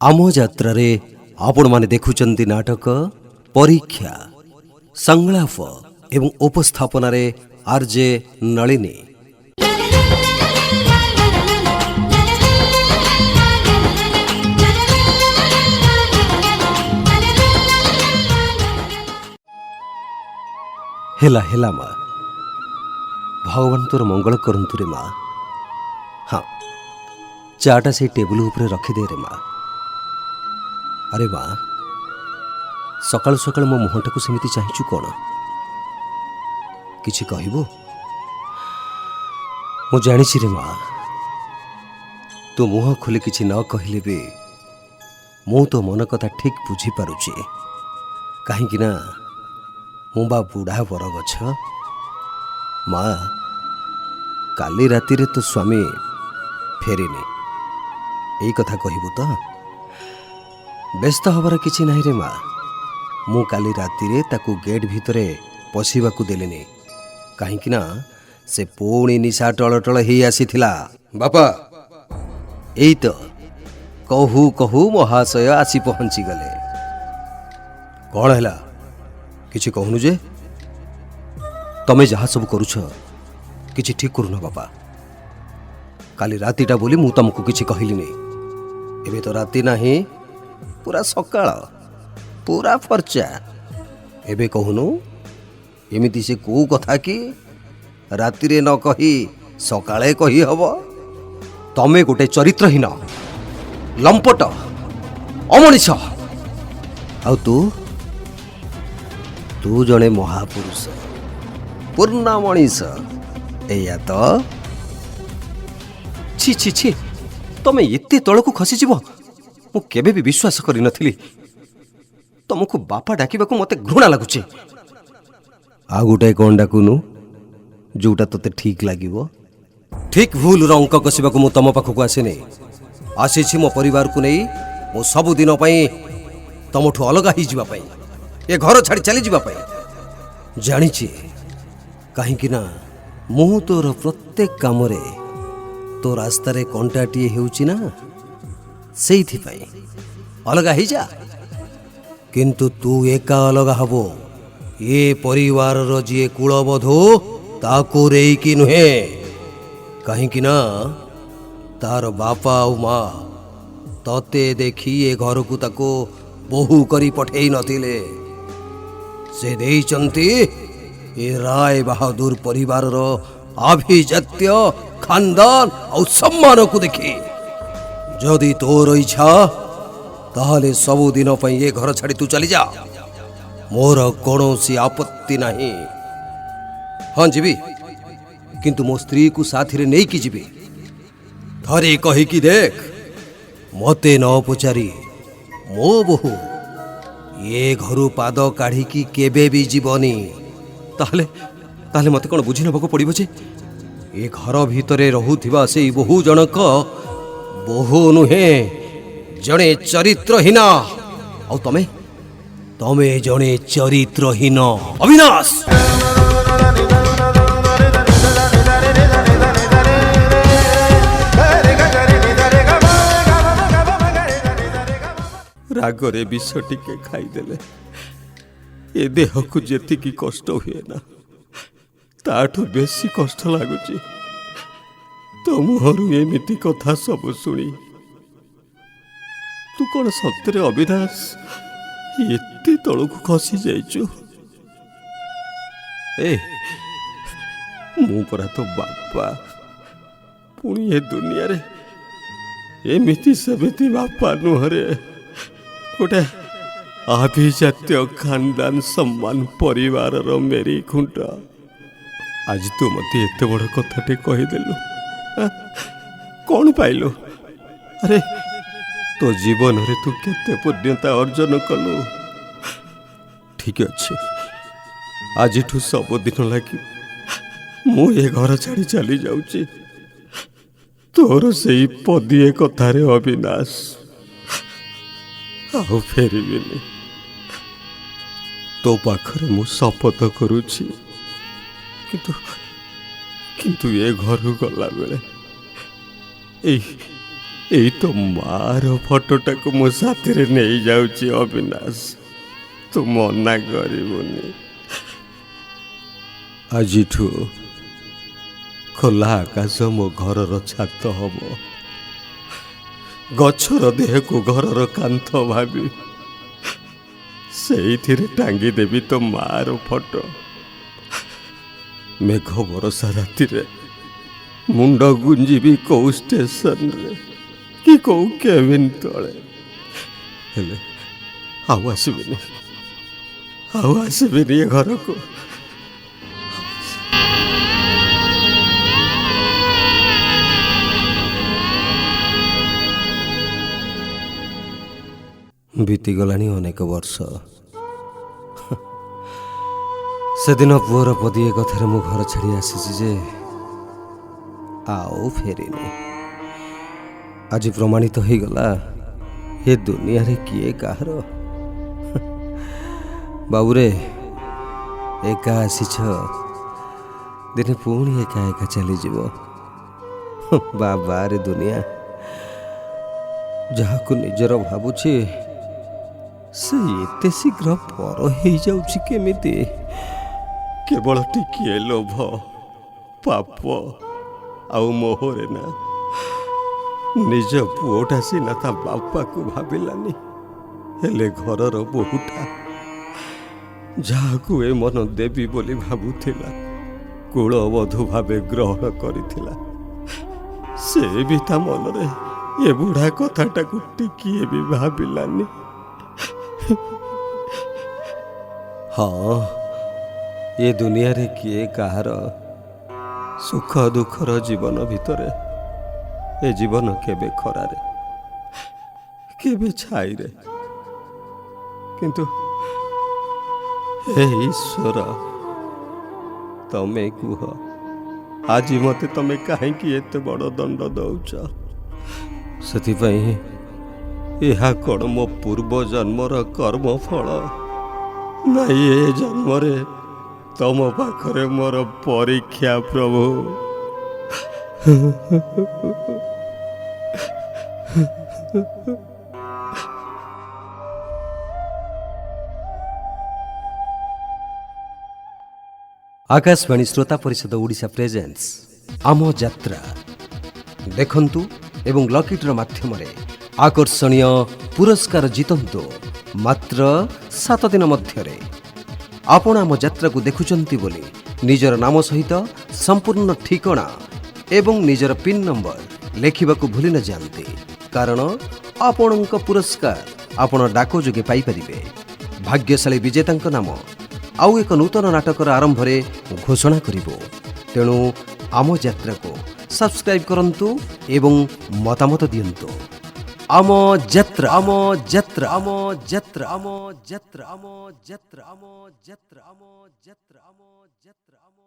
ଆମ ଯାତ୍ରାରେ ଆପଣମାନେ ଦେଖୁଛନ୍ତି ନାଟକ ପରୀକ୍ଷା। ସଂଳାପ ଏବଂ ଉପସ୍ଥାପନାରେ ଆର୍ଜେ ନଳିନୀ। ହେଲା ହେଲା ମା, ଭଗବାନ ତୋର ମଙ୍ଗଳ କରନ୍ତୁ ରେ ମା। ହଁ, ଚାଟା ସେଇ ଟେବୁଲ ଉପରେ ରଖିଦେ ରେ ମା। ଆରେ ମା, ସକାଳୁ ସକାଳୁ ମୋ ମୁହଁଟାକୁ ସେମିତି ଚାହିଁଛୁ କ'ଣ? କିଛି କହିବୁ? ମୁଁ ଜାଣିଛି ରେ ମା, ତୁ ମୁହଁ ଖୋଲି କିଛି ନ କହିଲେ ବି ମୁଁ ତୋ ମନ କଥା ଠିକ୍ ବୁଝିପାରୁଛି। କାହିଁକି ନା ମୁଁ ବା ବୁଢ଼ା ବରଗଛ। ମା, କାଲି ରାତିରେ ତୋ ସ୍ୱାମୀ ଫେରିନି, ଏଇ କଥା କହିବୁ ତ? ବ୍ୟସ୍ତ ହେବାର କିଛି ନାହିଁ ରେ ମା। ମୁଁ କାଲି ରାତିରେ ତାକୁ ଗେଟ୍ ଭିତରେ ପଶିବାକୁ ଦେଲିନି, କାହିଁକି ନା ସେ ପୁଣି ନିଶା ଟଳଟଳ ହେଇ ଆସିଥିଲା। ବାପା, ଏଇ ତ କହୁ କହୁ ମହାଶୟ ଆସି ପହଞ୍ଚିଗଲେ। କ'ଣ ହେଲା, କିଛି କହୁନୁ ଯେ? ତମେ ଯାହା ସବୁ କରୁଛ କିଛି ଠିକ୍ କରୁନ ବାପା। କାଲି ରାତିଟା ବୋଲି ମୁଁ ତମକୁ କିଛି କହିଲିନି। ଏବେ ତ ରାତି ନାହିଁ, ପୁରା ସକାଳ, ପୁରା ଫର୍ଚା। ଏବେ କହୁନୁ, ଏମିତି ସେ କୋଉ କଥା କି ରାତିରେ ନ କହି ସକାଳେ କହି ହବ? ତମେ ଗୋଟେ ଚରିତ୍ରହୀନ, ଲମ୍ପଟ, ଅମଣିଷ। ଆଉ ତୁ ତୁ ଜଣେ ମହାପୁରୁଷ, ପୂର୍ଣ୍ଣ ମଣିଷ, ଏଇଆ ତ? ଛି ଛି ଛି, ତମେ ଏତେ ତଳକୁ ଖସିଯିବ ମୁଁ କେବେ ବି ବିଶ୍ୱାସ କରିନଥିଲି। ତମକୁ ବାପା ଡାକିବାକୁ ମୋତେ ଘୃଣା ଲାଗୁଛି। ଆଉ ଗୋଟାଏ କ'ଣ ଡାକୁନୁ, ଯୋଉଟା ତୋତେ ଠିକ୍ ଲାଗିବ? ଠିକ୍ ଭୁଲର ଅଙ୍କ କଷିବାକୁ ମୁଁ ତମ ପାଖକୁ ଆସିନି। ଆସିଛି ମୋ ପରିବାରକୁ ନେଇ ମୁଁ ସବୁଦିନ ପାଇଁ ତମଠୁ ଅଲଗା ହେଇଯିବା ପାଇଁ, ଏ ଘର ଛାଡ଼ି ଚାଲିଯିବା ପାଇଁ। ଜାଣିଛି, କାହିଁକି ନା ମୁଁ ତୋର ପ୍ରତ୍ୟେକ କାମରେ ତୋ ରାସ୍ତାରେ କଣ୍ଟାଟିଏ ହେଉଛି ନା, ସେଇଥିପାଇଁ ଅଲଗା ହେଇଯା। କିନ୍ତୁ ତୁ ଏକା ଅଲଗା ହବ, ଏ ପରିବାରର ଯିଏ କୁଳବଧୂ ତାକୁ ରେଇକି ନୁହେଁ। କାହିଁକି ନା ତାର ବାପା ଆଉ ମା ତତେ ଦେଖି ଏ ଘରକୁ ତାକୁ ବୋହୂ କରି ପଠେଇ ନଥିଲେ। ସେ ଦେଇଛନ୍ତି ଏ ରାୟ ବାହାଦୁର ପରିବାରର ଆଭିଜାତ୍ୟ, ଖାନଦାନ ଆଉ ସମ୍ମାନକୁ ଦେଖି। ଯଦି ତୋର ଇଚ୍ଛା, ତାହେଲେ ସବୁଦିନ ପାଇଁ ଏ ଘର ଛାଡ଼ି ତୁ ଚାଲିଯା, ମୋର କୌଣସି ଆପତ୍ତି ନାହିଁ। ହଁ ଯିବି, କିନ୍ତୁ ମୋ ସ୍ତ୍ରୀକୁ ସାଥିରେ ନେଇକି ଯିବି। ଥରେ କହିକି ଦେଖ, ମତେ ନ ପଚାରି ମୋ ବୋହୂ ଏ ଘରୁ ପାଦ କାଢ଼ିକି କେବେ ବି ଯିବନି। ତାହେଲେ ତାହେଲେ ମୋତେ କ'ଣ ବୁଝି ନେବାକୁ ପଡ଼ିବ ଯେ ଏ ଘର ଭିତରେ ରହୁଥିବା ସେଇ ବୋହୂ ଜଣକ ବୋହୂ ନୁହେଁ, ଜଣେ ଚରିତ୍ରହୀନ? ଆଉ ତମେ ତମେ ଜଣେ ଚରିତ୍ରହୀନ ଅବିନାଶ। ରାଗରେ ବିଷ ଟିକେ ଖାଇଦେଲେ ଏ ଦେହକୁ ଯେତିକି କଷ୍ଟ ହୁଏ ନା, ତାଠୁ ବେଶୀ କଷ୍ଟ ଲାଗୁଛି ତୋ ମୁହଁରୁ ଏମିତି କଥା ସବୁ ଶୁଣି। ତୁ କ'ଣ ସତରେ ଅବିନାଶ ଏତେ ତଳକୁ ଖସି ଯାଇଛୁ? ଏ ମୁଁ ପରା ତୋ ବାପା, ପୁଣି ଏ ଦୁନିଆରେ ଏମିତି ସେମିତି ବାପା ନୁହଁରେ, ଗୋଟେ ଆଭିଜାତ୍ୟ ଖାନଦାନ ସମ୍ମାନ ପରିବାରର ମେରି ଖୁଣ୍ଟ। ଆଜି ତୁ ମୋତେ ଏତେ ବଡ଼ କଥାଟେ କହିଦେଲୁ, କ'ଣ ପାଇଲୁ? ଆରେ ତୋ ଜୀବନରେ ତୁ କେତେ ପୁଣ୍ୟତା ଅର୍ଜନ କଲୁ? ଠିକ ଅଛି, ଆଜିଠୁ ସବୁଦିନ ଲାଗି ମୁଁ ଏ ଘର ଛାଡ଼ି ଚାଲି ଯାଉଛି। ତୋର ସେଇ ପଦିଏ କଥାରେ ଅବିନାଶ ଆଉ ଫେରିବିନି। ତୋ ପାଖରେ ମୁଁ ଶପଥ କରୁଛି, କିନ୍ତୁ କିନ୍ତୁ ଏ ଘରୁ ଗଲାବେଳେ ଏଇ ଏଇ ତୋ ମାର ଫଟୋଟାକୁ ମୋ ସାଥିରେ ନେଇଯାଉଛି ଅବିନାଶ, ତୁ ମନା କରିବୁନି। ଆଜିଠୁ ଖୋଲା ଆକାଶ ମୋ ଘରର ଛାତ ହବ। ଗଛର ଦେହକୁ ଘରର କାନ୍ଥ ଭାବି ସେଇଥିରେ ଟାଙ୍ଗି ଦେବି ତୋ ମାର ଫଟୋ। ମେଘ ବରଷା ରାତିରେ ମୁଣ୍ଡ ଗୁଞ୍ଜିବି କୋଉ ଷ୍ଟେସନରେ କି କୋଉ କେବିନ୍ ତଳେ, ହେଲେ ଆଉ ଆସିବିନି, ଆଉ ଆସିବିନି ଏ ଘରକୁ। ବିତିଗଲାଣି ଅନେକ ବର୍ଷ। ସେଦିନ ପୁଅର ପଦିଏ କଥାରେ ମୁଁ ଘର ଛାଡ଼ି ଆସିଛି ଯେ ଆଉ ଫେରିନି। ଆଜି ପ୍ରମାଣିତ ହେଇଗଲା ଏ ଦୁନିଆରେ କିଏ କାହାର। ବାବୁରେ, ଏକା ଆସିଛ, ଦିନେ ପୁଣି ଏକା ଏକା ଚାଲିଯିବ। ବାବାରେ ଦୁନିଆ, ଯାହାକୁ ନିଜର ଭାବୁଛି ସେ ଏତେ ଶୀଘ୍ର ପର ହେଇଯାଉଛି କେମିତି? କେବଳ ଟିକିଏ ଲୋଭ, ପାପ ଆଉ ମୋହରେ ନା ନିଜ ପୁଅଟା ସିନା ତା ବାପାକୁ ଭାବିଲାନି, ହେଲେ ଘରର ବୋହୂଟା ଯାହାକୁ ଏ ମନ ଦେବୀ ବୋଲି ଭାବୁଥିଲା, କୁଳବଧୂ ଭାବେ ଗ୍ରହଣ କରିଥିଲା, ସେ ବି ତା ମନରେ ଏ ବୁଢ଼ା କଥାଟାକୁ ଟିକିଏ ବି ଭାବିଲାନି। ହଁ, ଏ ଦୁନିଆରେ କିଏ କାହାର। ସୁଖ ଦୁଃଖର ଜୀବନ ଭିତରେ ଏ ଜୀବନ କେବେ ଖରାରେ କେବେ ଛାଇରେ, କିନ୍ତୁ ହେ ଈଶ୍ୱର, ତମେ କୁହ ଆଜି ମୋତେ ତମେ କାହିଁକି ଏତେ ବଡ଼ ଦଣ୍ଡ ଦଉଛ? ସେଥିପାଇଁ ଏହା କ'ଣ ମୋ ପୂର୍ବ ଜନ୍ମର କର୍ମଫଳ, ନା ଏ ଜନ୍ମରେ ତମ ପାଖରେ ମୋର ପରୀକ୍ଷା ପ୍ରଭୁ? ଆକାଶବାଣୀ ଶ୍ରୋତା ପରିଷଦ ଓଡ଼ିଶା ପ୍ରେଜେନ୍ସ ଆମ ଯାତ୍ରା ଦେଖନ୍ତୁ ଏବଂ ଲକି ଡ୍ର ମାଧ୍ୟମରେ ଆକର୍ଷଣୀୟ ପୁରସ୍କାର ଜିତନ୍ତୁ ମାତ୍ର 7 ଦିନ ମଧ୍ୟରେ। ଆପଣ ଆମ ଯାତ୍ରାକୁ ଦେଖୁଛନ୍ତି ବୋଲି ନିଜର ନାମ ସହିତ ସମ୍ପୂର୍ଣ୍ଣ ଠିକଣା ଏବଂ ନିଜର ପିନ୍ ନମ୍ବର ଲେଖିବାକୁ ଭୁଲି ନ ଯାଆନ୍ତି, କାରଣ ଆପଣଙ୍କ ପୁରସ୍କାର ଆପଣ ଡାକ ଯୋଗେ ପାଇପାରିବେ। ଭାଗ୍ୟଶାଳୀ ବିଜେତାଙ୍କ ନାମ ଆଉ ଏକ ନୂତନ ନାଟକର ଆରମ୍ଭରେ ଘୋଷଣା କରିବୁ। ତେଣୁ ଆମ ଯାତ୍ରାକୁ ସବସ୍କ୍ରାଇବ୍ କରନ୍ତୁ ଏବଂ ମତାମତ ଦିଅନ୍ତୁ। ଆମ ଯାତ୍ରା, ଆମ ଯାତ୍ରା, ଆମ ଯାତ୍ରା, ଆମ ଯାତ୍ରା, ଆମ ଯାତ୍ରା, ଆମ ଯାତ୍ରା, ଆମ ଯାତ୍ରା, ଆମ ଯାତ୍ରା, ଆମ